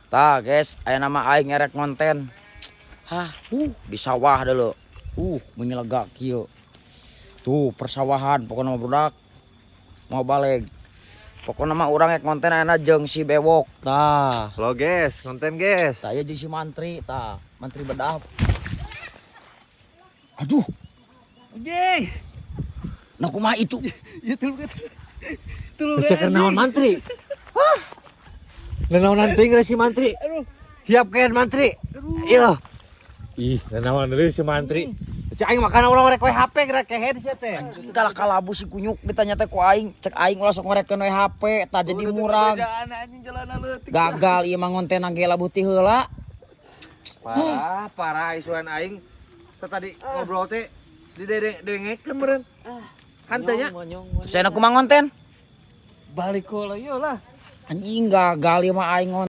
Tah guys, aya nama aing ngerek konten. Hah, di sawah dulu. Menyelega kieu. Tuh persawahan pokoknya mah, budak. Mau balik. Pokoknya mah urang rek konten ayeuna jeung si Bewok. Tah. Halo guys, konten guys. Saya jeung si Mantri, tah. Mantri bedah. Aduh, Anjing. Nah, kumaha itu? Ya tuluy. Tuluy. Bisa keur naon, mantri? Hah? Nanaonan teuing si mantri. Siap kan, mantri? Iya. Ih, nanaon deui si mantri. Cek aing makan urang rek we HP geura kehed sia teh. Anjing, kalah kalabu si kunyuk ditanya teh ku aing, cek aing ulah sok ngorekeun we HP, tah jadi murag. Anjing, jalan leutik. Gagal ieu mah ngonten ge labuh ti heula. Parah, parah isuan aing. Teh tadi ngobrol teh di dengekeun meureun. Hanteu nya. Terus enak kumaha ngonten? Balik heula ieu lah. Anjing, gagal ieu mah aing ngonten.